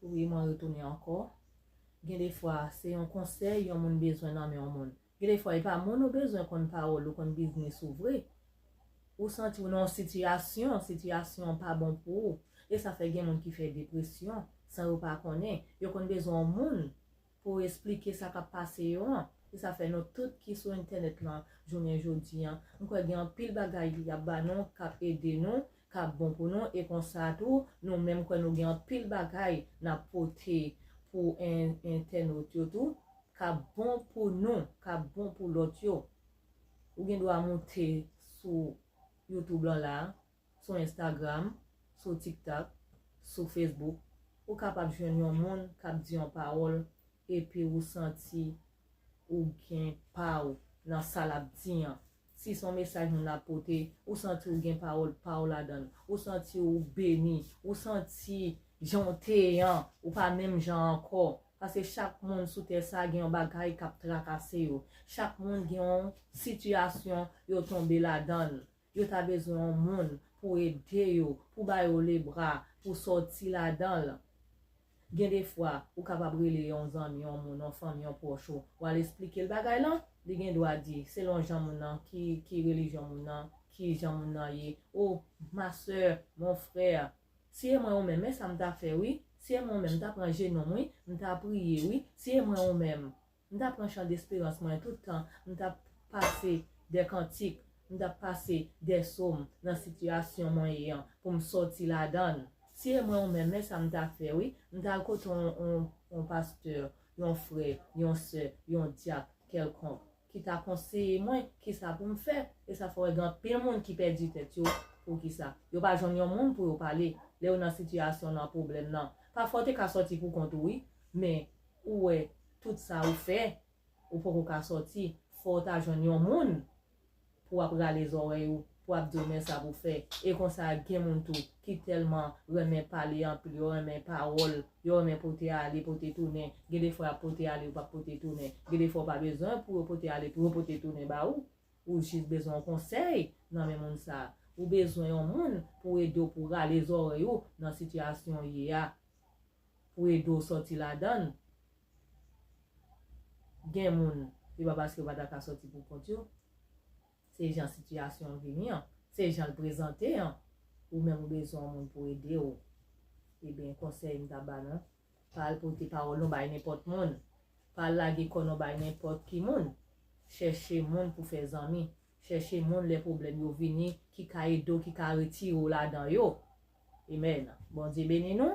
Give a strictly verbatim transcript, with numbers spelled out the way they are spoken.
Wi, mwen retounen ankò. Gen de fwa, se yon konsèy yon moun bezwen nan men yon moun. Gen de fwa, e pa moun ou bezwen konn pawòl ou, konn biznis ou vre. Ou santi w nan yon sitiyasyon, sitiyasyon an pa bon pou ou. E sa fè gen moun ki fè depresyon, san yo pa konnen. Yo konn bezwen yon moun pou esplike sa k ap pase yo an. E sa fè nou tout ki sou entènèt lan jounen jodi an, m kwè gen anpil bagay y ap ba nou, k ap ede nou, k ap bon pou nou, e konsa tou, nou menm kwè nou gen anpil bagay n ap pote pou en-, entènot yo tou, k ap bon pou nou, k ap bon pou lòt yo. Ou gen dwa moute sou YouTube lan la, sou Instagram, sou TikTok, sou Facebook, ou kapab jwenn yon moun k ap di yon pawòl, epi ou santi ou gen pa w nan sa l ap di an. Si se yon mesaj moun ap pote, ou santi ou gen pawòl pa w ladan l, ou santi ou beni, ou santi jan w te ye an, ou pa menm jan ankò. Paske chak moun sou tè sa gen yon bagay k ap trakase yo. Chak moun gen yon sitiyasyon yo tonbe ladan l. Yo ta bezwen yon moun pou ede yo, pou ba yo lebra, pou sòti ladan l. Gen de fwa, ou kapab rele yon zanmi, yon moun, yon fanmi, yon pwòch ou, w al esplike l bagay lan, li gen dwa di, selon jan moun nan, ki, ki relijyon moun nan, ki jan moun nan ye. O, ma sè, mon frè, si e mwen ou menm, men sa m ta fè wi, si e mwen ou menm, m ta pran jenou m wi, m ta priye wi, si e mwen ou menm. M t ap pran chan desperans mwen tout tan, m t ap pase de kantik, m t ap pase de sòm nan sitiyasyon mwen ye an pou m sòti ladan l. Si e mwen ou menm, men sa m t ap fè wi, m t al kote yon, yon, yon pastè, yon frè, yon sè, yon dyak kèlkonk ki ta konseye mwen kisa pou m fè. E sa fè w wè gen anpil moun ki pèdi tèt yo. Poukisa? Yo pa jwenn yon moun pou yo pale lè yo nan sitiyasyon nan, pwoblèm nan. Pafwa w te ka sòti pou kont ou wi, men ou wè tout sa ou fè, ou poko ka sòti, fò w ta jwenn yon moun pou w ap rale zòrèy ou, pou w ap di w men sa pou w fè. E konsa gen moun tou ki tèlman renmen pale anpil, yo renmen pawòl, yo renmen pote ale, pote tounen. Gen de fwa y ap pote ale, yo p ap pote tounen. Gen de fwa w pa bezwen pou yo pote ale, pou yo pote tounen ba ou. Ou jis bezwen yon konsèy nan men moun sa. Ou bezwen yon moun pou ede w, pou rale zòrèy ou nan sitiyasyon w ye a, pou ede w sòti ladan l. Gen moun, e pa paske yo pa ta ka sòti pou kont yo. Se jan sitiyasyon an vini an, se jan l prezante an, ou menm ou bezwen yon moun pou ede w. Ebyen, konsèy m ta ba nou, pa al pote pawòl nou bay nenpòt moun. Pa al lage kò nou bay nenpòt ki moun. Chèche moun pou fè zanmi. Chèche moun lè pwoblèm yo vini, ki ka ede w, ki ka retire w ladan yo. Amen. Bondye beni nou.